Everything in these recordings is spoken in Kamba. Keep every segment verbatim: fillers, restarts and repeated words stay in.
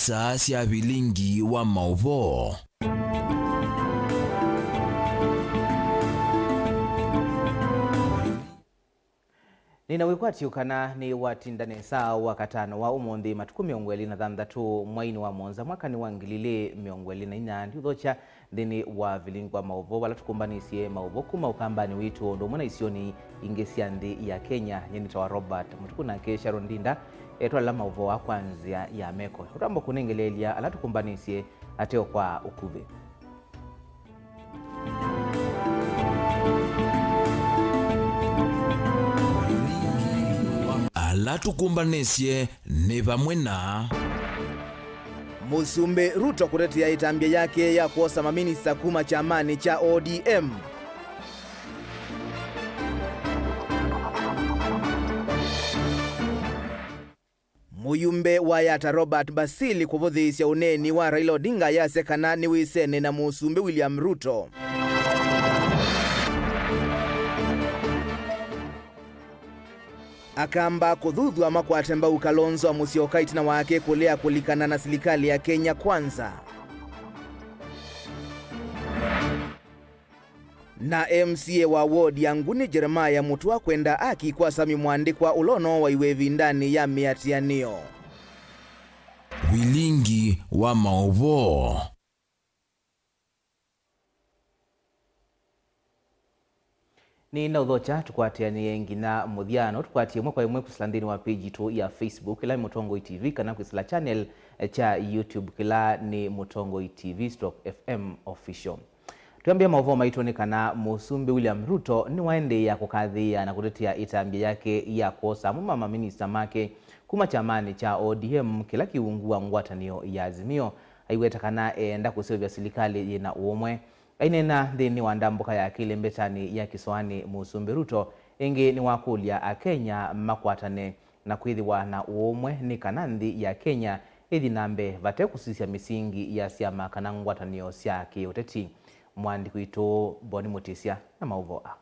Saa sya vilingi wa maũvoo. Nĩna wĩkwatyo kana nĩwatinda nesa wakatano wa ũmũnthĩ, matukũ mĩongo ĩlĩ na thanthatũ mweinĩ wa mũonza mwakanĩ wa ngili ilĩ mĩongo ĩlĩ na inya. Ndiũthokya nthĩnĩ wa vilingi wa maũvoo vala tũkũmbanĩsye maũvoo kuma ũkambanĩ witũ ũndũ ũmwe na isionĩ ingĩ sya nthĩ ya Kenya. Nyie nĩtawa Robert Mũtuku, nake Sharon Ndinda etwala maũvoo aa kwa nzĩa ya meko. Ũtamba kũnengeleelya ala tũkũmbanĩsye ateo kwa ũkuvĩ. Ala tũkũmbanĩsye nĩ vamwe na Mũsumbĩ Ruto kũtetea ĩtambya yake ya kwosa maminista kuma kyamanĩ kya O D M. Mũyumbe wa Yatta Robert Basili kũvũthĩĩsya ũneeni wa Raila Odinga ayasya kana nĩwĩsene na Mũsumbĩ William Ruto. Akamba kũthuthw'a makwate mbau Kalonzo Musyoka ĩtina wake kũlea kũlikana na silikalĩ ya Kenya Kwanza. Na M C A wa ward ya Nguni Jeremiah Mutua kwenda aki kwa Sami Mwandĩkwa ũla ũnoowaiwe ĩvindanĩ ya mĩatĩanĩo. Vilingi wa maũvoo. Nĩnaũthokya tũkwatĩanĩe nginya mũthya, no tũkwatĩe ĩmwe kwa ĩmwe kwĩsĩla nthĩnĩ wa page yitũ ya Facebook, ĩla nĩ Mũtongoi T V, kana kwĩsĩla channel kya YouTube, kĩla nĩ Mũtongoi T V stroke F M Official. Twĩambĩa maũvoo maitũ nĩ kana Mũsumbĩ William Ruto nĩwaendeea kũkathĩĩa na kũtetea ĩtambya yake ya kwosa amwe ma maminista make kuma kyamanĩ kya O D M, kĩla kĩ ungu wa ngwatanĩo ya Azimio. Aiweta kana eenda kũseũvya silikalĩ yĩ na ũũmwe. Aineena nthĩnĩ wa ndambũka yake ĩlembetanĩ ya kĩsoanĩ, Mũsumbĩ Ruto ĩngĩ nĩwakũlya Akenya makwatane na kwĩthĩwa na ũũmwe nĩ kana nthĩ ya Kenya ĩthi na mbee vate kũsisya mĩsingi ya syama kana ngwatanĩo sya kĩũteti. Mũandĩki witũ Boni Mũtĩsya na maũvoo aa.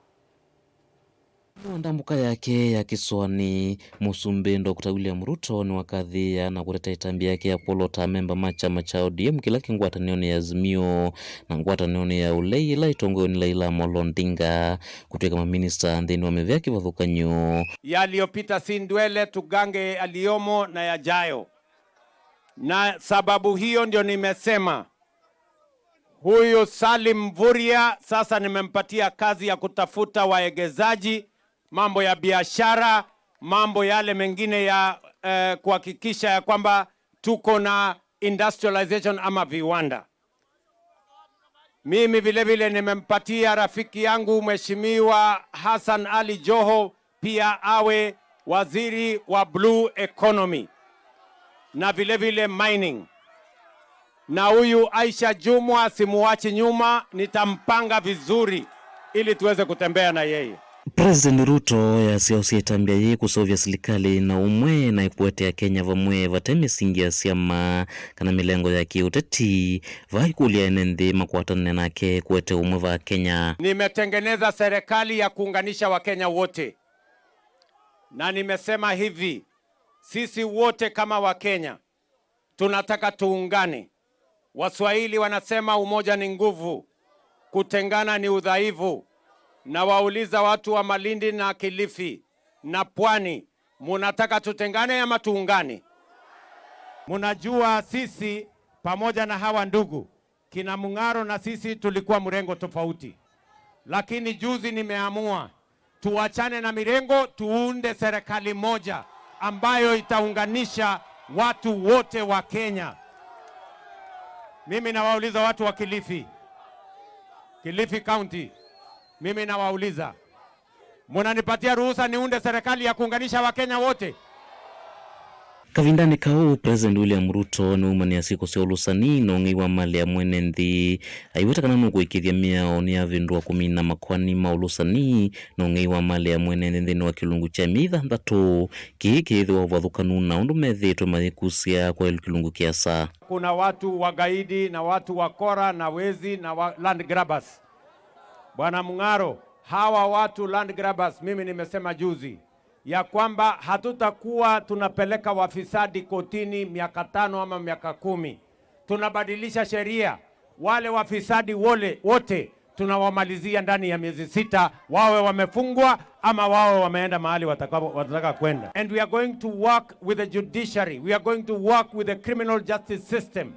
Nthĩnĩ wa ndambũka yake ya kĩsoanĩ, Mũsumbĩ Doctor William Ruto nĩwakathĩĩa na kũteta ĩtambya yake ya kwolota amemba ma kyama kya O D M kĩla kĩ ngwatanĩonĩ ya Azimio na ngwatanĩonĩ ya ũlei ĩla ĩtongoew'e nĩ Raila Amolo Odinga kũtw'ĩka maminista nthĩnĩ wa mĩvĩa kĩvathũkany'o. Yaliyopita si ndwele, tugange yaliyomo na yajayo. Na sababu hiyo ndio nimesema, huyu Salim Mvurya sasa nimempatia kazi ya kutafuta waegezaji, mambo ya biashara, mambo yale mengine ya, eh, kuhakikisha ya kwamba tuko na industrialization ama viwanda. Mimi vile vile nimempatia rafiki yangu Mheshimiwa Hassan Ali Joho pia awe waziri wa blue economy na vile vile mining. Na huyu Aisha Jumwa simuachi nyuma, nitampanga vizuri ili tuweze kutembea na yeye. President Ruto yasyaũsya ĩtambya yĩĩ kũseũvya silikalĩ na ũmwe na ĩkũete Akenya vamwe vate mĩsingi ya syama kana mĩlengo ya kĩũteti. Vaa ĩkũlya ene nthĩ makwatane nake kũete ũmwe va Kenya. Nimetengeneza serikali ya kuunganisha Wakenya wote. Na nimesema hivi, sisi wote kama Wakenya, tunataka tuungane. Waswahili wanasema umoja ni nguvu, kutengana ni udhaifu. Na wauliza watu wa Malindi na Kilifi na Pwani, munataka tutengane ama tuungane? Munajua sisi pamoja na hawa ndugu, kina Mung'aro na sisi tulikuwa mrengo tofauti. Lakini juzi nimeamua tuachane na mirengo, tuunde serikali moja ambayo itaunganisha watu wote wa Kenya. Mimi nawauliza watu wa Kilifi, Kilifi County, mimi nawauliza, munanipatia ruhusa niunde serikali ya kuunganisha Wakenya wote? Kavindanĩ kau, President William Ruto nĩwaumanĩa syĩko sya ũlũsani na ũng'ei wa malĩ ya mwene nthĩ. Aiweta kana nũkũĩkĩĩthya mĩao nĩyavĩndũa kũmina makoani ma ũlũsani na ũng'ei wa malĩ ya mwene nthĩ nthĩnĩ wa kĩlungu kya myei thanthatũ, kĩĩ kĩĩthĩwa ũvathũkanu na ũndũ methĩĩtwe mayĩkusya kwa kĩlungu kĩasa. Kuna watu wagaidi na watu wakora na wezi na wa land grabbers. Bwana Mung'aro, hawa watu land grabbers, mimi nimesema juzi, ya kwamba hatutakuwa tunapeleka wafisadi kotini miaka tano ama miaka kumi. Tunabadilisha sheria. Wale wafisadi wole, wote tunawamalizia ndani ya miezi sita, wawe wamefungwa ama wawe wameenda mahali wataka, watataka kwenda. And we are going to work with the judiciary. We are going to work with the criminal justice system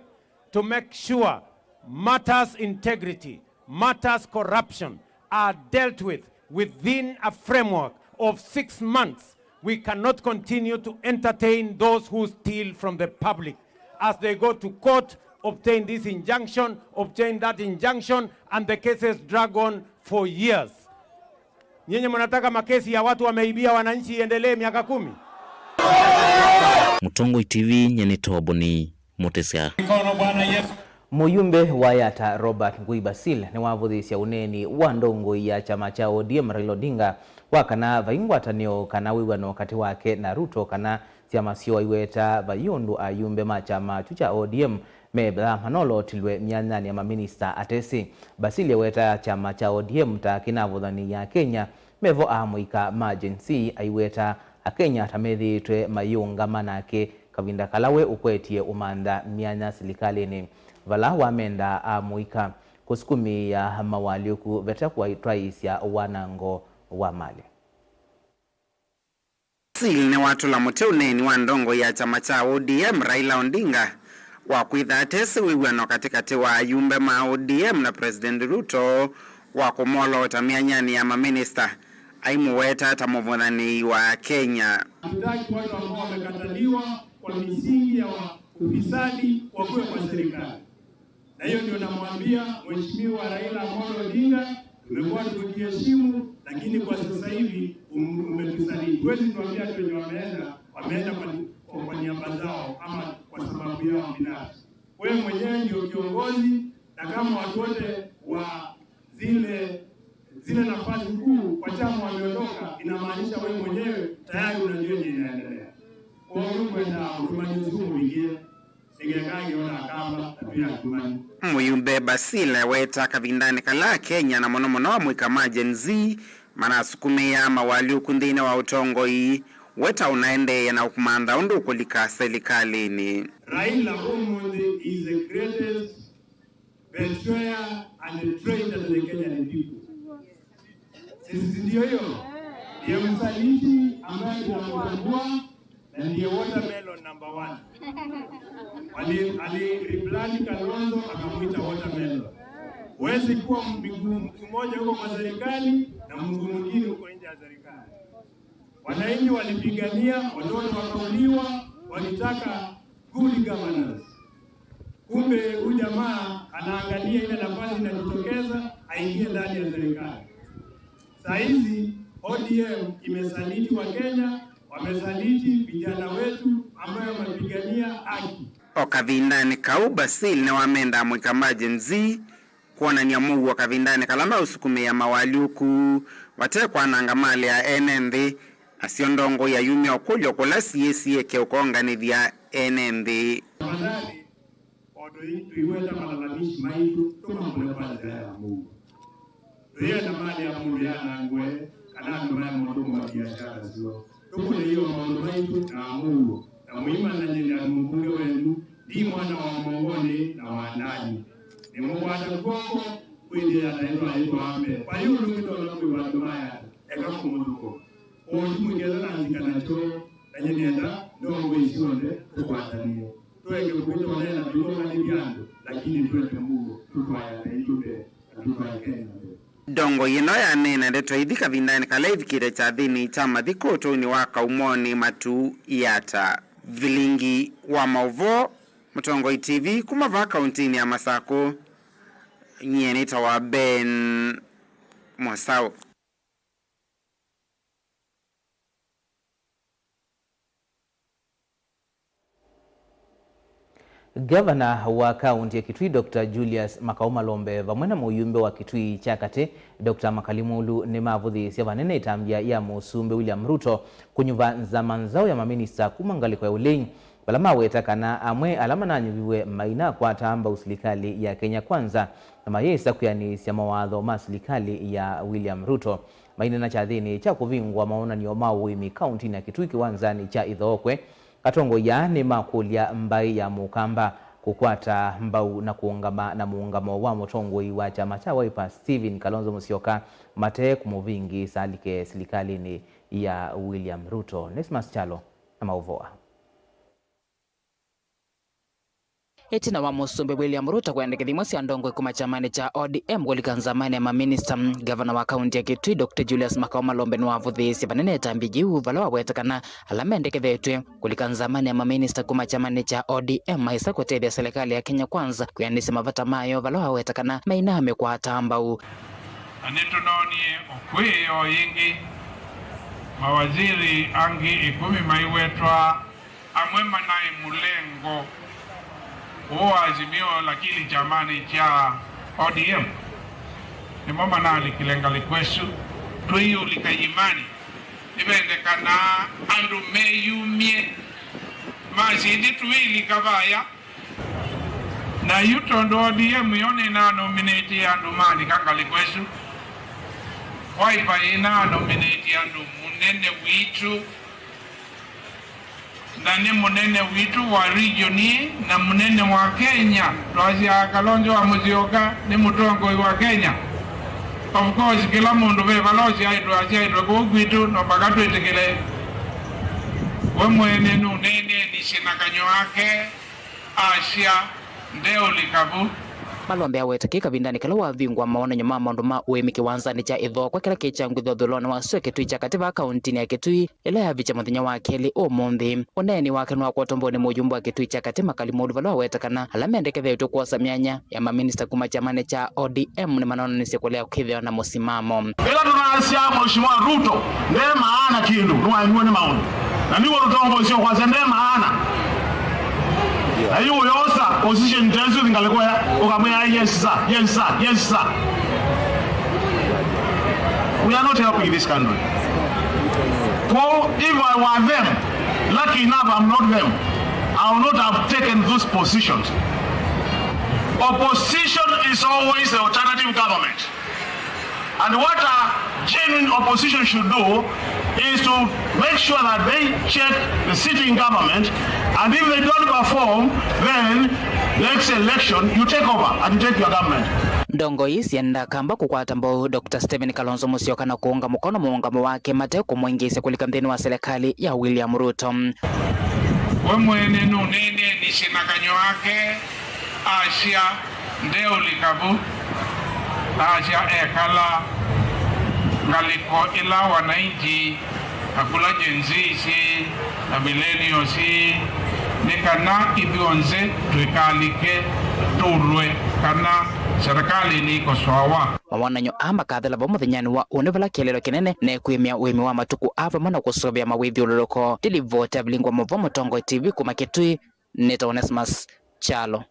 to make sure matters integrity, matters corruption are dealt with within a framework of six months. We cannot continue to entertain those who steal from the public as they go to court, obtain this injunction, obtain that injunction, and the cases drag on for years. Nyinyi mnataka makesi ya watu wameibia wananchi iendelee miaka kumi? Mũtongoi T V, nyie nĩ Toboni Mũtĩsya. Mũyumbe wa Yatta Robert Ngui Basil nĩwavũthĩĩsya ũneeni wa ndongoi ya kyama kya O D M Raila Odinga wa kana vai ngwatanĩo kana wĩw'ano katĩ wake na Ruto kana syama syoo aiweta vai ũndũ ayumbe ma kyama kyu kya O D M mevaa manolotilwe myanyanĩ ya maminista atesĩ. Basil aweta kyama kya O D M ta kĩnavũthanĩie Akenya mevo amũika ma Gen Z, aiweta Akenya ta methĩĩtwe mayĩũngama nake kavinda kala we ũkwetye ũmantha myanya silikalĩnĩ vala wamenda amũika kũsukumĩĩa mawaalyũku vate kũtwaĩĩsya wanango wa malĩ. Basil nĩwatũla mũtĩ ũneeni wa ndongoi ya kyama kya O D M Raila Odinga wa kwĩtha atesĩ wĩw'ano katĩkatĩ wa ayumbe ma O D M na President Ruto wa kũmwoloota myanyanĩ ya maminista, aimũweta ta mũvũthanĩi wa Akenya. Hatutaki watu ambao wamekataliwa kwa misingi ya wa-, ufisadi wakuwe kwa serikali. Na hiyo ndio namwambia Mheshimiwa Raila Amolo Odinga, tumekuwa tukiheshimu, lakini kwa sasa hivi um-, umetusaliti. Huwezi tuambia ati wenye wameenda, wameenda kwa, kwa niaba zao ama kwa sababu yao binafsi. Wewe mwenyewe ndio kiongozi, na kama watu wote wa zile, zile nafasi kuu kwa chama wameondoka, inamaanisha wewe mwenyewe tayari unajua yenye inaendelea. Kwa hiyo kwenda utumaji usiku mwingine, nĩkeka ngĩona akamba na twĩ atumani. Mũyumbe Basil aweta kavindanĩ kala Akenya na mũno mũno amũika ma Gen Z manasukumĩaa mawaalyũku nthĩnĩ wa ũtongoi, weta ũnaendeea na ũkũmantha ũndũ ũkũlika silikalĩnĩ. Raila ũmũnthĩ is the greatest betrayer and a traitor to the Kenyan people. Sisi ndio hiyo? Ndiye msaliti ambaye tunamtambua na ndiye watermelon number one. Ali, ali rebrand Kalonzo akamwita watermelon. Huwezi kuwa mguu, mguu mmoja huko kwa serikali na mguu mwingine huko nje ya serikali. Wananchi walipigania, watoto wakauliwa, walitaka good governance. Kumbe huyu jamaa anaangalia ile nafasi inajitokeza aingie ndani ya serikali. Saa hizi O D M imesaliti Wakenya, wamesaliti vijana wetu ambayo wamepigania haki. O kavindanĩ kau, Basil nĩwamenda amũika ma Gen Z kwonany'a mũuo kavindanĩ kala meũsukumĩĩa mawaalyũku vate kwananga malĩ ya ene nthĩ, nasyo ndongoi ayumya ũkũlyo kũla siĩ sieke ũkonganĩthya ene nthĩ. Tafadhali, o tũi-, tũiweta malalamishi maitũ tũmambũle kwa nzĩa ya mũuo. Tũyenda malĩ ya mũndũ yanangwe, kana andũ maye maũndũ ma biashara syoo. Tũkũlei o maũndũ maitũ na mũuo, na mũimanyany'e nĩ mũmbunge wenyu, ndi mwana wa Mongoni na wa Ndani. Nĩmũkwata kw'oko kwĩthĩa ta ĩtwaĩtwa mbee. Kwa hiyo ũndũ ũngĩ ndonya kwĩwa andũ maya eka kũmũthũkũma. Kwoou mũikethana nzika nakyo, na nyie nĩenda ndongoi syonthe tũkwatanĩe. Tũeke kwĩtwa nena tũikonganĩthya andũ, lakini twende mũuo, tũtwae ata itũ mbee, na tũtwae Kenya mbee. Ndongoi ĩno yaneena ndeto ithi kavindanĩ kala ĩvikĩte kyathĩnĩ kya mathiko ũtũinĩ wa Kaumonĩ Matu Yatta. Vilingi wa maũvoo, Mũtongoi T V, kuma vaa kauntinĩ ya Masakũ, nyie nĩtawa Ben Mwasau. Ngavana wa kaunti ya Kitui, Doctor Julius Makau Malombe, vamwe na mũyumbe wa Kitui kya Katĩ, Doctor Makali Mulu, nĩmavũthĩĩsye vanene ĩtambya ya Mũsumbĩ William Ruto kũnyuva nzama nzaũ ya maminista kuma ngalĩko ya ũlei vala maweta kana amwe ala mananyuviw'e mainakwata mbau silikalĩ ya Kenya Kwanza na mayĩsa kwĩanĩsya mawatho ma silikalĩ ya William Ruto. Maineena kyathĩnĩ kya kũvingũa mawonany'o ma ũĩmi kaũntĩnĩ ya Kitui kĩwanzanĩ kya Ithookwe, atongoi aa nĩmakũlya mbaĩ ya Mũkamba kũkwata mbau na kũũngama na mũũngamo wa mũtongoi wa kyama kya Wiper Stephen Kalonzo Musyoka mate kũmũvingĩĩsa alike silikalĩnĩ ya William Ruto. Nesmas Kyalo na maũvoo aa. Ĩtina wa Mũsumbĩ William Ruto kwendekethya imwe sya ndongoi kuma kyamanĩ kya O D M kũlika nzamanĩ ya maminista, ngavana wa kaunti ya Kitui Doctor Julius Makau Malombe nĩwavũthĩĩsye vanene ĩtambya yĩu, vala waweta kana ala mendekethetw'e kũlika nzamanĩ ya maminista kuma kyamanĩ kya O D M maĩsa kũtethya silikalĩ ya Kenya Kwanza kwĩanĩsya mavata mayo, vala waweta kana mainamĩkwata mbau. Na nĩtũnoonie ũkw'ĩĩo yĩngĩ, mawaziri angĩ ĩkũmi maiwetwa amwe manaĩ mũlengo ũũ wa Azimio, lakini kyamanĩ kya O D M nĩmo manalikile ngalĩko ĩsu. Twĩyĩũlika ĩĩmanĩ, nĩvendekanaa andũ meyumye masye, "Ĩndĩ tũilika vaya?" Na yu tondũ O D M yo nĩnanominĩtie andũ malika ngalĩko ĩsu, Wiper ĩnanominĩtie andũ, mũnene witũ, na nĩ mũnene witũ wa region ĩĩ na mũnene wa Kenya. Twasyaa Kalonzo wa Musyoka nĩ mũtongoi wa Kenya. Of course, kĩla mũndũ ve vala ũsyaĩtwe, asyaĩtwe kũu kwitũ, no mpaka twĩtĩkĩle. We mwene nũneenenisye na kanyw'a wake, asya, "Ndeũlika vu." Malombe aweta kĩ kavindanĩ kala wavingũa mawonany'o ma maũndũ ma ũĩmi kĩwanzanĩ kya Ithookwe kĩla kĩ kya ngutho ũthũĩlonĩ wa sua Kitui kya katĩ vaa kauntinĩ ya Kitui, ĩla yavikya mũthenya wa kelĩ ũmũnthĩ. Ũneeni wake nĩwakwatwa mbau nĩ mũyumbe wa Kitui kya katĩ Makali Mũlu, vala waweta kana ala mendekethetw'e kwosa myanya ya maminista kuma kyamanĩ kya O D M nĩmanonanisye kũlea kwĩthĩwa na mũsimamo. Ĩla tũnaasya Mheshimiwa Ruto nde maana kĩndũ, nĩwaemiwe nĩ maũndũ. Na nĩw'o tũtongoesye kwasya nde maana. Na yu ũyosa position ta ĩsu ngalĩko ya, ũkamwĩa, "Yes, sir, yes, sir, yes, sir." We are not helping this country. Kwoou, if I were them, lucky enough I'm not them, I would not have taken those positions. Opposition is always the alternative government. And what a genuine opposition should do is to make sure that they check the sitting government, and if they don't perform, then next election you take over and you take your government. Ndongoi ii syendaa kamba kũkwata mbau Doctor Stephen Kalonzo Musyoka na kũunga mũkono mũũngamo wake mate kũmũingĩĩsya kũlika nthĩnĩ wa silikalĩ ya William Ruto. We mwene nũneenenisye na kanyw'a wake, asya, "Ndeũlika vu." Asya ekala ngalĩko ĩla wananchi na kũla Gen Z syĩ na millennials syĩ, nĩ kana ithyonthe tũikalike tũlwe kana serikali nĩikosoawa. Mawonany'o aa makathela vau mũthenyanĩ wa ũnĩ vala kĩeleelo kĩnene nĩ kwĩmĩa ũĩmi wa matukũ aa vamwe na kũsũvĩa mawĩthyũlũlũko. Ndilivoti avilingwa mũvo Mũtongoi T V kuma Kitui, nĩtawa Onesmus Kyalo.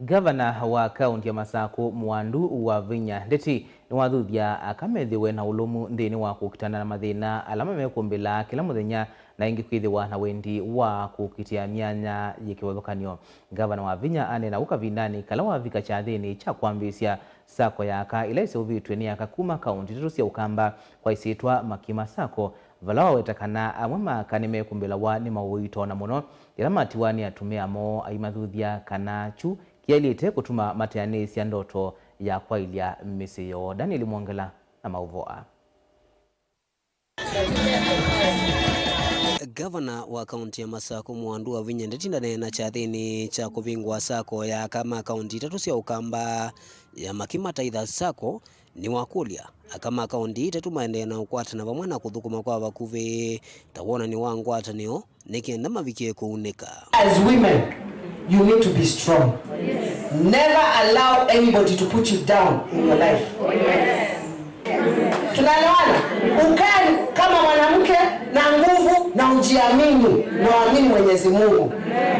Ngavana wa kaunti ya Masakũ, Mwandu Wavinya Ndeti, nĩwathuthya aka methĩwe na ũlũmu nthĩnĩ wa kũkitana na mathĩna ala mamekũmbĩlaa kĩla mũthenya, na ĩngĩ kwĩthĩwa na wendi wa kũkitĩa myanya yĩ kĩvathũkany'o. Ngavana Wavinya aneena ũu kavindanĩ kala wavika kyathĩnĩ kya kwambĩĩsya sacco ya aka ĩla ĩseũvĩtw'e nĩ aka kuma kaunti itatũ sya Ũkamba kwa ĩsyĩtwa Makima Sacco, vala waweta kana amwe ma aka nĩmekũmbĩlawa nĩ maũito na mũno yĩla matiwa nĩ atumĩa moo aimathuthya kana kyu kĩaĩlĩte kũtuma mateanĩĩsya ndoto ya kwaĩlya mĩsyĩ yoo. Daniel Mwongela na maũvoo aa. Ngavana wa kaunti ya Masakũ, Mwandu Wavinya Ndeti, ndaneena kyathĩnĩ kya kũvingũa sacco ya aka ma kaunti itatũ sya Ũkamba ya Makima Taitha Sacco, nĩwakũlya aka ma kaunti itatũ maendee na ũkwatana vamwe na kũthũkũma kwa vakuvĩ ta wonany'o wa ngwatanĩo nĩ kenda mavikie kũunĩka. As women, you need to be strong. Never allow anybody to put you down in your life. Tunaelewana? Ukae kama mwanamke na nguvu na ujiamini na uamini Mwenyezi Mungu.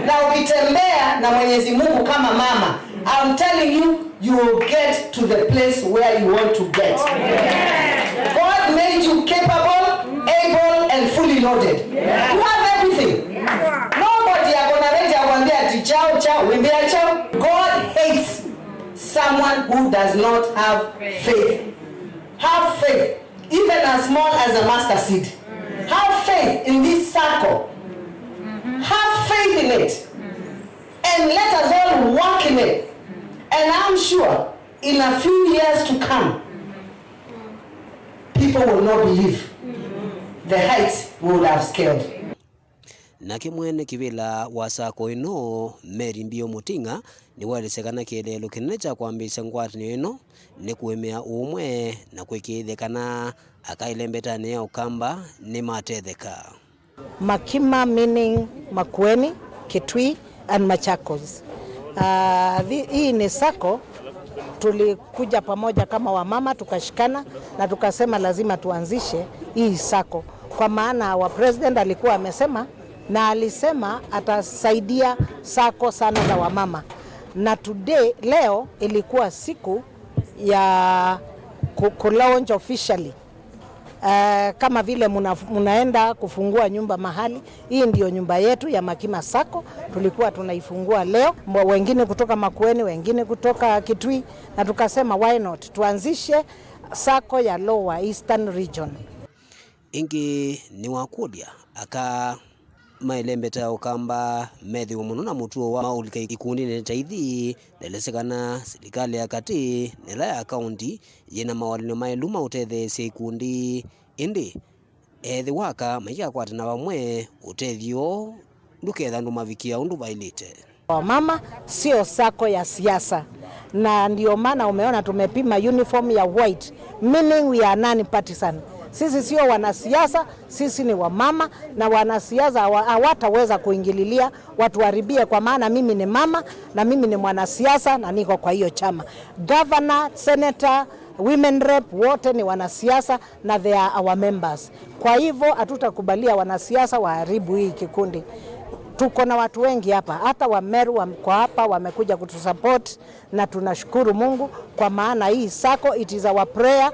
Na ukitembea na Mwenyezi Mungu kama mama, I'm telling you, you will get to the place where you want to get. God made you capable, able, and fully loaded. You have everything. No Wĩmbĩa kyaũ? God hates someone who does not have faith. Have faith, even as small as a mustard seed. Have faith in this circle. Have faith in it. And let us all work in it. And I'm sure in a few years to come, people will not believe the heights we would have scaled. Nake mwene kĩvĩla wa sacco ĩno, Mary Mbio Mũting'a, nĩwaelesya kana kĩeleelo kĩnene kya kwambĩĩsya ngwatanĩo ĩno nĩ kũĩmĩa ũũmwe na kwĩkĩĩthya kana aka ĩlembetanĩ ya Ũkamba nĩmatetheka. Makima meaning Makueni, Kitui and Machakos. Ah, thi-, hii ni sacco tulikuja pamoja kama wamama, tukashikana na tukasema lazima tuanzishe hii sacco, kwa maana our president alikuwa amesema, na alisema atasaidia sacco sana za wamama. Na today, leo ilikuwa siku ya ku-, ku launch officially. Eh, kama vile muna-, munaenda kufungua nyumba mahali, hii ndio nyumba yetu ya Makima Sacco, tulikuwa tunaifungua leo. Mwa-, wengine kutoka Makueni, wengine kutoka Kitui, na tukasema why not tuanzishe sacco ya Lower Eastern Region. Ĩngĩ nĩwakũlya aka maĩlembeta Ũkamba methĩwe mũno na mũtuo wa maũlika ikundinĩ ta ithi, nelesĩ kana silikalĩ ya katĩ na ĩla ya kaũnti yĩna mawalany'o maĩlu ma ũtetheesya ikundi, ĩndĩ ethĩwa aka maikakwatana vamwe, ũtethyo ndũketha ndũmavikĩa ũndũ vaĩlĩte. Wamama sio sacco ya siasa, na ndio maana umeona tumepima uniform ya white, meaning we are non-partisan. Sisi sio wanasiasa, sisi ni wamama, na wanasiasa hawa-, hawataweza kuingililia watuharibie, kwa maana mimi ni mama na mimi ni mwanasiasa na niko kwa hiyo chama. Governor, senator, women rep, wote ni wanasiasa na they are our members. Kwa hivyo hatutakubalia wanasiasa waharibu hii kikundi. Tuko na watu wengi hapa, hata Wameru wako hapa, wamekuja kutusupport na tunashukuru Mungu, kwa maana hii sacco, it is our prayer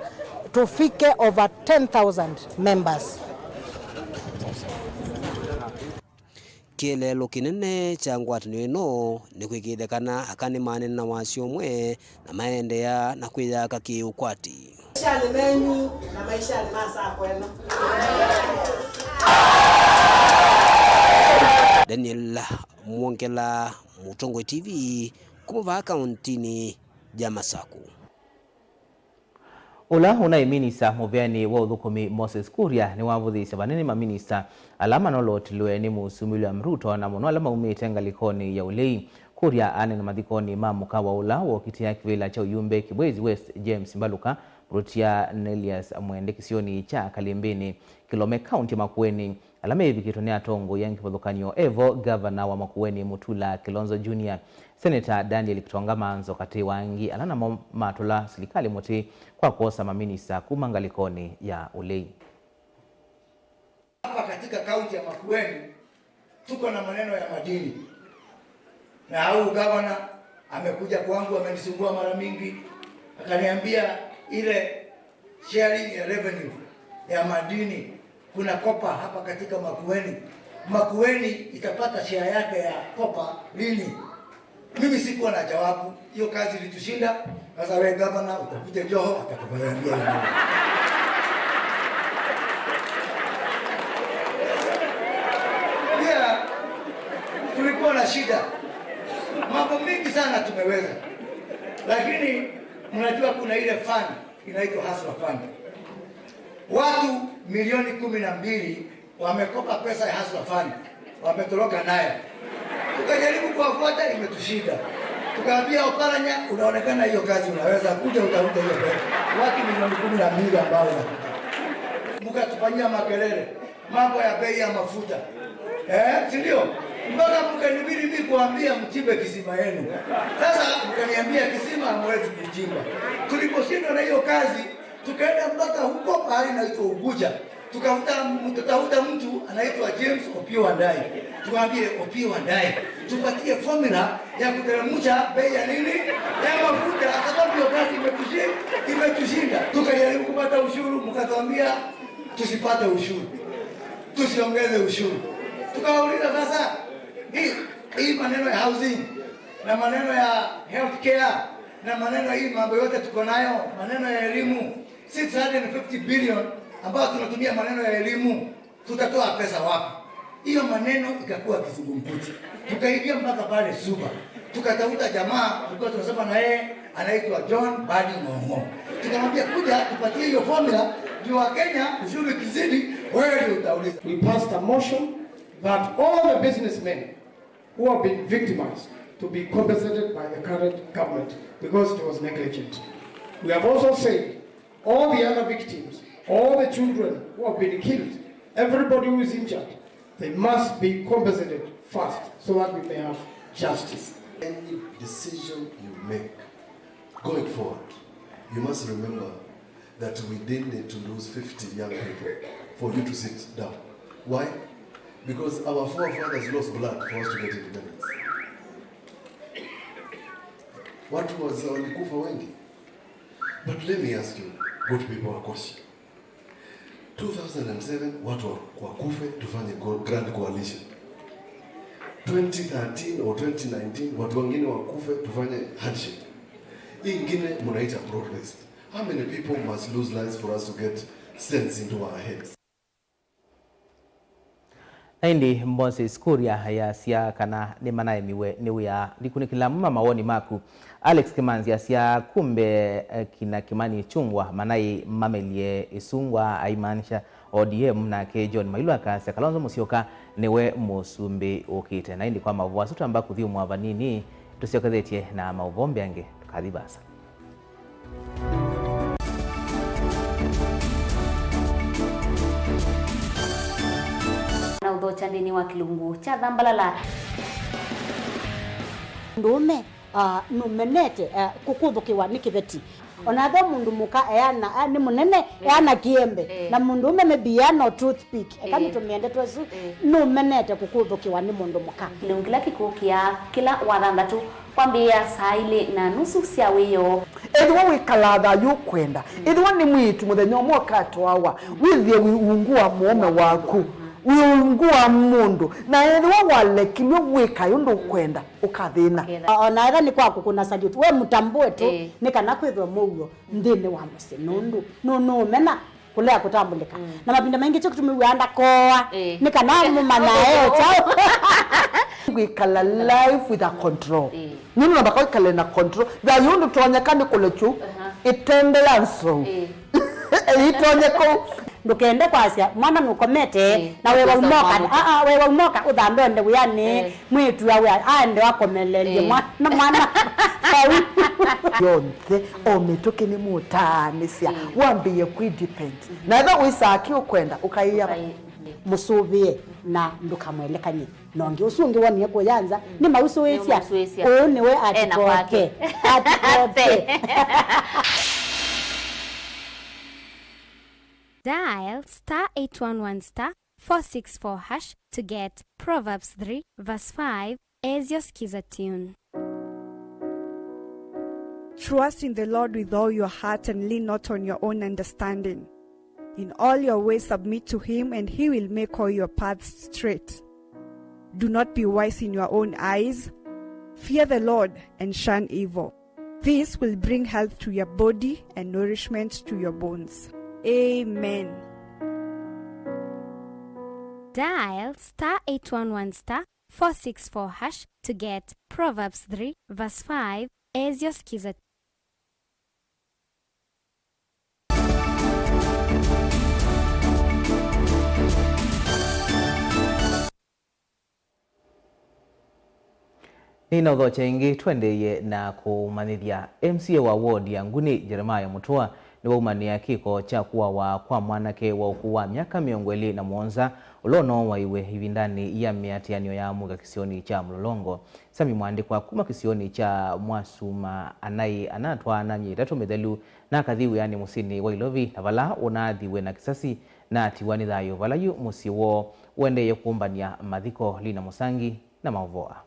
tufike over ten thousand members. Kĩeleelo kĩnene kya ngwatanĩo ĩno nĩ kwĩkĩĩthya kana aka nĩmaneena na wasyo ũmwe na maendeea na kwĩyaka kĩ-ũkwati. Maishanĩ menyu na maishanĩ ma sacco ĩno. Daniel Mwongela, Mũtongoi T V, kuma vaa kaũntinĩ ya Masaku. Ũla ũnaĩ minista mũvĩanĩ wa ũthũkũmi Moses Kuria nĩwavũthĩĩsye vanene maminista ala manolotilwe nĩ Mũsumbĩ William Ruto, na mũno ala maumĩte ngalĩkonĩ ya ũlei. Kuria aneena mathikonĩ ma mũkawa ũla wokitĩa kĩvĩla kya ũyumbe Kibwezi West, James Mbaluka, Rutia na Elias Mwende kĩsionĩ kya Kalimbĩnĩ, Kilome, kaunti ya Makueni. Ala meĩvikĩtwe nĩ atongoi a kĩvathũkany'o evo, Ngavana wa Makueni Mutula Kilonzo Junior, Seneta Daniel Kitonga Manzo, katĩ wa angĩ, ala namo matũla silikalĩ mũtĩ kwa kwosa maminista kuma ngalĩkonĩ ya ũlei. Hapa katika kaunti ya Makueni, tuko na maneno ya madini. Na hau gavana amekuja kwangu, amenisumbua mara mingi, akaniambia ile sharing ya revenue ya madini, kuna kopa hapa katika Makueni. Makueni itapata share yake ya kopa lini? Mimi sikuwa na jawabu. Hiyo kazi ilitushinda. Sasa wewe gavana utafute Joho, atakupelekea hiyo. Pia tulikuwa na shida. Mambo mingi sana tumeweza. Lakini mnajua kuna ile fund inaitwa Hustler Fund. Watu milioni kumi na mbili wamekopa pesa ya Hustler Fund, wametoroka nayo. Tukajaribu kuwafuata, imetushinda. Tukaambia Oparanya, unaonekana hiyo kazi unaweza, kuja utafute hiyo pesa. Watu milioni kumi na mbili ambao inakuja. Mkatufanyia makelele, mambo ya bei ya mafuta. Eh, si ndio? Mpaka mkanibidi mimi kuambia mchimbe kisima yenu. Sasa mkaniambia kisima hamwezi kuchimba. Tuliposhindwa na hiyo kazi, tukaenda mpaka huko pahali inaitwa Uguja. Tukafuta, tukatafuta mtu anaitwa James Opiyo Wandayi. Tukamwambie, "Opiyo Wandayi, tupatie formula ya kuteremsha bei ya nini? Ya mafuta, sababu hiyo kazi imetushi-, imetushinda." Tukajaribu kupata ushuru, mkatuambia tusipate ushuru. Tusiongeze ushuru. Tukawauliza, "Sasa, hii, hii maneno ya housing, Na maneno ya healthcare, na maneno hii mambo yote tuko nayo, maneno ya elimu, six hundred fifty billion ambayo tunatumia maneno ya elimu, tutatoa pesa wapi? Hiyo maneno ikakuwa kizungumkuti. Tukaingia mpaka pale Suba. Tukatafuta jamaa tulikuwa tunasema na yeye, anaitwa John Badi Ng'ong'o. Tukamwambia, "Kuja tupatie hiyo formula, ndio wa Kenya ushuru ikizidi, wewe ndio utauliza." We passed a motion that all the businessmen who have been victimized to be compensated by the current government because it was negligent. We have also said all the other victims, all the children who have been killed, everybody who is injured, they must be compensated first so that we may have justice. Any decision you make going forward, you must remember that we didn't need to lose fifty young people for you to sit down. Why? Because our forefathers lost blood for us to get independence. Watu waz-, walikufa wengi. But let me ask you, good people wa Koshi. Two thousand and seven, watu wa, wa kufe tufanye co-, grand coalition. Twenty thirteen or twenty nineteen, watu wengine wa kufe tufanye handshake. Hii ingine mnaita broad based. How many people must lose lives for us to get sense into our heads? Na ĩndĩ Moses Kuria yasya kana nĩmanaemiwe nĩ wĩa ndikunĩkĩla amwe ma mawoni maku. Alex Kimanzi asya kumbe, eh, kina Kimani Ichungwa manaĩ mamelye ĩsungwa, aimaanisha O D M, nake John Mailu akasya Kalonzo Musyoka nĩwe mũsumbĩ ũkĩte. Na ĩndĩ kwa maũvoo asu twamba kũthyũmũa vanini, tũsyokethetye na maũvoo mbee angĩ, tũkathi vaasa. Na ũthokya nthĩnĩ wa kĩlungu kya Thambalala. Mũndũũme, ah, nũmenete, ah, kũkũthũkĩwa nĩ kĩveti. O na ethĩwa mũndũ mũka eana, ah, nĩ mũnene, eh, eana kĩembe. Eh. Na mũndũũme maybe eana o toothpick. Eka, eh, nĩtũmĩe ndeto ĩsu, eh, nũmenete kũkũthũkĩwa nĩ mũndũ mũka. Kĩlungu kĩla kĩkũkĩa kĩla Wathanthatũ kwambĩĩa saa ilĩ na nusu sya wĩoo. Ethĩwa wĩkalaa thayũ ũkwenda, ethĩwa nĩ mwĩĩtu mũthenya ũmwe ũkatwawa, wĩthĩe wĩ ungu wa mũũme waku, wĩ ungu wa mũndũ, na ethĩwa walekilw'e wĩkae ũndũ ũkwenda, ũkathĩna. Ũkethĩna. O na ethĩwa nĩ kwa kũkũna salute, we mũtambũe tu, ĩĩ, nĩ kana kwĩthwe mũuo nthĩnĩ wa mũsyĩ, nũndũ nũ-, nũũmena kũlea kũtambũlĩka. Mm. Na mavinda maingĩ kyo kĩtumi wĩaa ndakooa, ĩĩ, nĩ kana mũmanyae o kyaũ. Wĩkala life with a control. Ĩĩ. Nũndũ namba kwĩkale na control. Thayũ ndũtonyeka nĩ kũlekyu, aha, ĩtembe ya nzou. Ĩĩ. Ĩitonye kũu. Ndũkende kwasya mwana nũkomete, ĩĩ, na wewa ũkesa ũmoka, mwana. Aa, wewa ũmoka ũthambe onde wĩanĩ, ĩĩ, mwĩĩtu awe aende akomelelye, ĩĩ, mwana, mwana. Vau. Yonthe, o mĩtũkĩ nĩmũtaanĩsya, ĩĩ, wambĩĩe kwĩdepend. Na ethĩwa wĩsaa kĩ ũkwenda, ũkaĩa. Ũkaĩ-, ĩĩ. Mũsũvĩe na ndũkamwelekany'e na ũngĩ. Ũsu ũngĩ wonie kũya nza, mm, nĩmausũĩsya. Nĩmausũĩsya. Ũyũ nĩwe ena kwake. Atikoke. Atikoke. Dial star eight one one star four six four hash to get Proverbs three verse five as your Skiza tune. Trust in the Lord with all your heart and lean not on your own understanding. In all your ways submit to him, and he will make all your paths straight. Do not be wise in your own eyes. Fear the Lord and shun evil. This will bring health to your body and nourishment to your bones. Amen. Dial star eight one one star four six four hash to get Proverbs three verse five as your Skiza. Nĩnaũthokya ĩngĩ, tũendeeye na kũmanyĩthya. M C A wa ward ya Nguni, Jeremiah Mutua, nĩwaumanĩa kĩko kya kũawa kwa mwanake wa ũkũũ wa myaka mĩongo ĩlĩ na mũonza, ũla ũnooaiwe ĩvindanĩ ya mĩatĩanĩo ya mũika kĩsionĩ kya Mlolongo. Sami Mwandĩkwa kuma kĩsionĩ kya Mwasuma Anaĩ anatwaana myei ĩtatũ mĩthelu na akathi wĩanĩ mũsyĩnĩ wa Ilovi, na vala ũnaathiwe na kĩsasi na atiwa nĩ thayũ vala yu mũsyĩ woo ũendeeye kũmbany'a mathiko. Lina Mũsangi na maũvoo aa.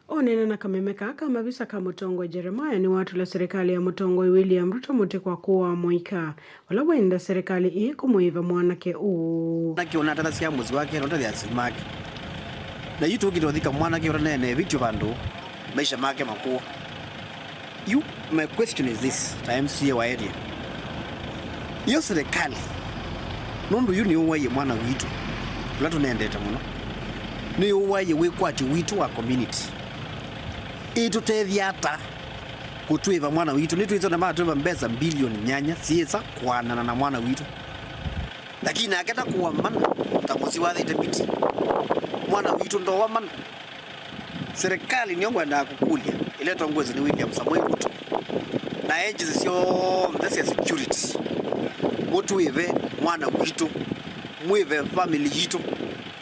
Ũneena na kameme kaa ka mavisa ka mũtongoi Jeremiah nĩwatũla serikali ya mũtongoi William Ruto mũtĩ kwa kũaa mũika, vala wenda serikali ĩĩ kũmũĩva mwanake ũũ. Nake ũnatathasya mũsyĩ wake na ũtathya asyai make. Na yu tũkĩte ũthika mwanake ũtaneene vitio vandũ, maisha make makũa. You, my question is this, ta M C A wa area. Iyo serikali, nũndũ yu nĩyũwaie mwana witũ, ũla tũnendete mũno, nĩyũwaie wĩkwatyo witũ wa community. Ĩtũtethya ata kũtwĩva mwana witũ? Nĩtwĩsĩ ona matwĩva mbesa mbilioni nyanya syĩsa kũanana na mwana witũ. Lakini nake ta kũwa mana, ta mũsyĩ wathĩte miti. Mwana witũ ndowa mana. Serikali nĩyo ngwendaa kũkũlya, ĩla ĩtongoesye nĩ William Samoei Ruto, na agencies syonthe sya security, mũtwĩve mwana witũ, mwĩve family yitũ,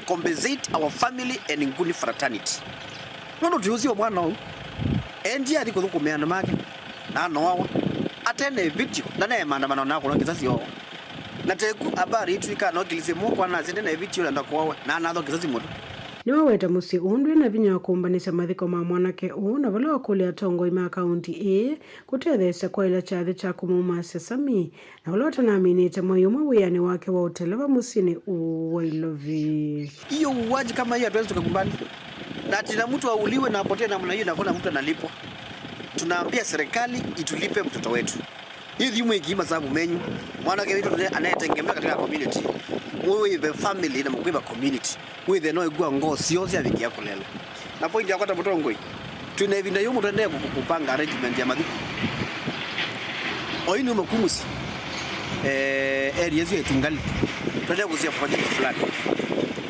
compensate our family and Nguni fraternity. Nũndũ twĩũsĩ o mwana ũu, endie athi kũthũkũmĩa andũ make, na anoawa, ate na ĩvĩtyo, na ne maandamano na kũlwa kĩsasi oo. Na teku habari itwika no kilisye mukwa na sende na ĩvĩtyo na ndakũawe, na anatho kĩsasi mũtwe. Nĩwaweta mũsyĩ ũũ ndwĩ na vinya wa kũmbanĩsya mathiko ma mwanake ũũ, na vala wakũlya atongoi ma kaunti ĩĩ kũtetheesya kwaĩla kyathĩ kya kũmũumasya Sami, na ũla ũtanaminĩte mwei ũmwe wĩanĩ wake wa ũteleva mũsyĩnĩ ũũ wa Ilovi. Hiyo uuaji kama hiyo hatuwezi tukakubali. Na ati na mtu auliwe na apotee namna hiyo na hakuna mtu analipwa. Tunaambia serikali itulipe mtoto wetu. Hiyo thimu ikiima sababu menyu. Mwanake wetu ndiye anayetegemea katika community. Muwe the family na mkuiba community. Wĩthĩe no ĩkua ngoo syoo syavikĩa kũlela. Na point yakwa ta mũtongoi, twĩ na ĩvinda yũmũ tũendee kũ-, kũpanga arrangement ya mathiko. Oyu nĩ ũmakumusi, eh, area ĩsu ya Itungali. Tũendee kũsia project fulani.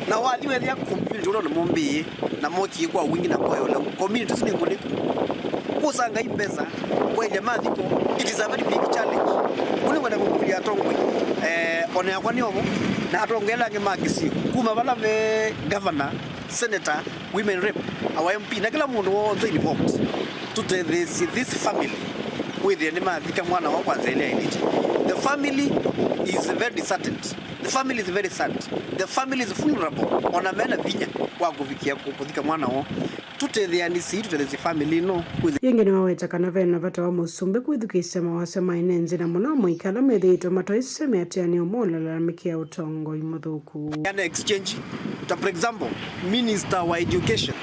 Na wathi wethĩa community ũla nĩmũmbĩĩe, na mokie kwa wingi na kwa ũlau. Community ĩsu nĩ ngũnĩku. Kũsa Ngai mbesa, kwaĩlya mathiko, it is a very big challenge. Kũu nĩkwenda kũkũlya atongoi, eh, ona yakwa nĩ ovo, na atongoi ala angĩ ma kĩsio, kuma vala ve governor, senator, women rep, our M P, na kĩla mũndũ w'onthe involved, tũtetheesye this family, wĩthĩe nĩmathika mwana wao kwa nzĩa ĩla yaĩlĩte. The family is very disheartened. The family is very sad. The family is vulnerable. Ona mena vinya wa kũvikĩa kũ-, kũthika mwana wao. Tũtetheanĩsye, tũtetheesye family ĩno. Yĩngĩ nĩwaweta kana ve na vata wa mũsumbĩ kwĩthukĩĩsya mawasya ma ene nthĩ na mũno amũika ala methĩĩtwe matoĩsĩ mĩatĩanĩo ma ũlalamĩkĩa ũtongoi mũthũku. Yana exchange. Ta for example, minister wa education,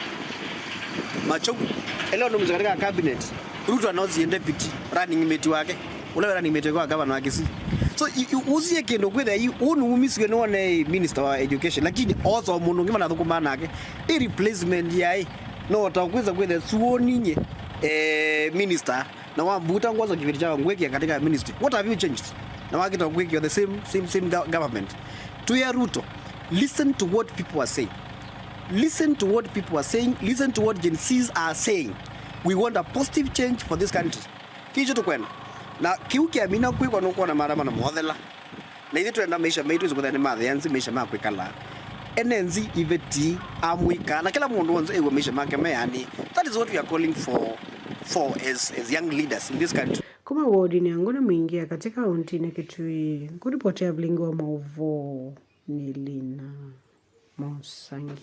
Machogu, ĩla ũnũmĩsya katika cabinet, Ruto anosie deputy running mate wake, ũla wĩ running mate wake wa gavana wa Kisii. So, i-, i-, ũsie kĩndũ kwĩthĩa yu, ũũ nĩwumisiwe nĩwone minister wa education, lakini oosa o mũndũ ũngĩ manathũkũmaa nake. Ĩ replacement yaĩ, no ta kwĩsa kwĩthĩa suoninye, eh, minister, na wambuta ngwaso kĩvĩti kya ngwĩkĩa katika ministry. What have you changed? Na wakĩta kwĩkĩa the same, same, same go-, government. Tuya Ruto, listen to what people are saying. Listen to what people are saying. Listen to what Gen Zs are saying. We want a positive change for this country. Kĩu kyo tũkwenda. Na kĩu kĩamina kwĩkwa nũkwona maandamano mothela. Na ithyĩ twenda maisha maitũ ĩsĩ kũthĩa nĩ mathea nzĩ maisha ma kwĩkala. Ene nzĩ, iveti, amũika, na kĩla mũndũ w'onthe ew'a maisha make meanĩ. That is what we are calling for, for as, as young leaders in this country. Kuma wodinĩ ya Ngũnĩ Mwingĩ ya katĩ kaũntĩnĩ Kitui, ngũripotĩa vilingi wa maũvoo nĩ Lina Mũsangi.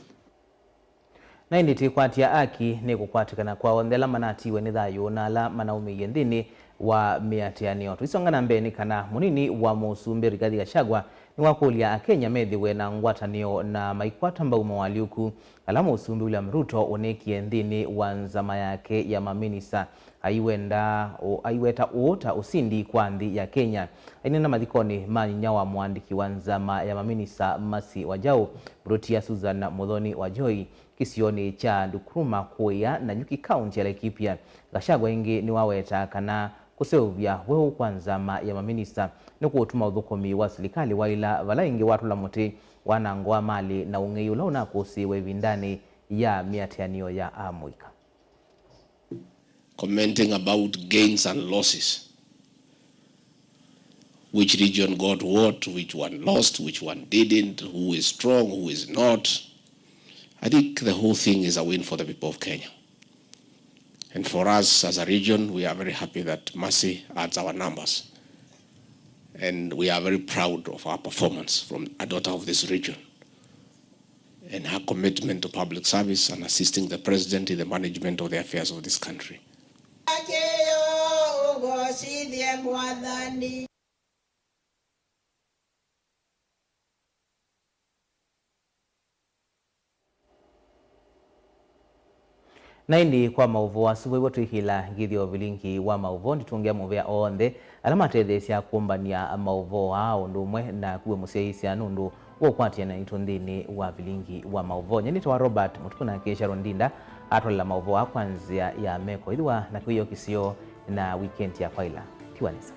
Na ĩndĩ twĩkwatya aki nĩ kũkwatĩkana kwa onthe ala manatiwe nĩ thayũ na ala manaumĩie nthĩnĩ wa mĩatĩanĩo. Tũisonga na mbee nĩ kana mũnini wa mũsumbĩ Rigathi Gachagua nĩwakũlya Akenya methĩwe na ngwatanĩo na maikwata mbau moalyũku ala mũsumbĩ William Ruto ũnĩkie nthĩnĩ wa nzama yake ya maminista. Aiwenda, ũ-, aiweta ũũ ta ũsindi kwa nthĩ ya Kenya. Aineena mathikonĩ ma nyinya wa mũandĩki wa nzama ya maminista Mercy Wanjaũ, Mburutia Susan Muthoni Wanjoi, kĩsionĩ kya Ndukuruma kũĩa Nanyuki kaunti ya Laikipia. Gachagua ĩngĩ nĩwaweta kana kũseũvya weũ kwa nzama ya maminista nĩkũũtuma ũthũkũmi wa silikalĩ waĩla, vala ĩngĩ watũla mũtĩ, wanango wa malĩ na ũng'ei ũla ũnakũsĩĩwe ĩvindanĩ ya mĩatĩanĩo ya amũika. Commenting about gains and losses. Which region got what, which one lost, which one didn't, who is strong, who is not. I think the whole thing is a win for the people of Kenya. And for us as a region, we are very happy that Mercy adds our numbers. And we are very proud of her performance from a daughter of this region and her commitment to public service and assisting the president in the management of the affairs of this country. Kĩyo ũgocithye Mwathani. Na ĩndĩ kwa maũvoo asu, vaivo twĩkĩla ngĩthyo vilingi wa maũvoo, nĩtũngĩa mũvea onthe ala matetheesya kũmbany'a maũvoo aa, ũndũ ũmwe naku we mũsyaĩĩsya nũndũ wa ũkwatĩanĩa naitũ nthĩnĩ wa vilingi wa maũvoo. Nyie nĩtawa Robert Mũtuku, nake Sharon Ndinda atwalela maũvoo aa kwa nzĩa ya meko. Ĩthĩwa na kĩwĩoo kĩseo na wikendi ya kwaĩla. Tiwa nesa.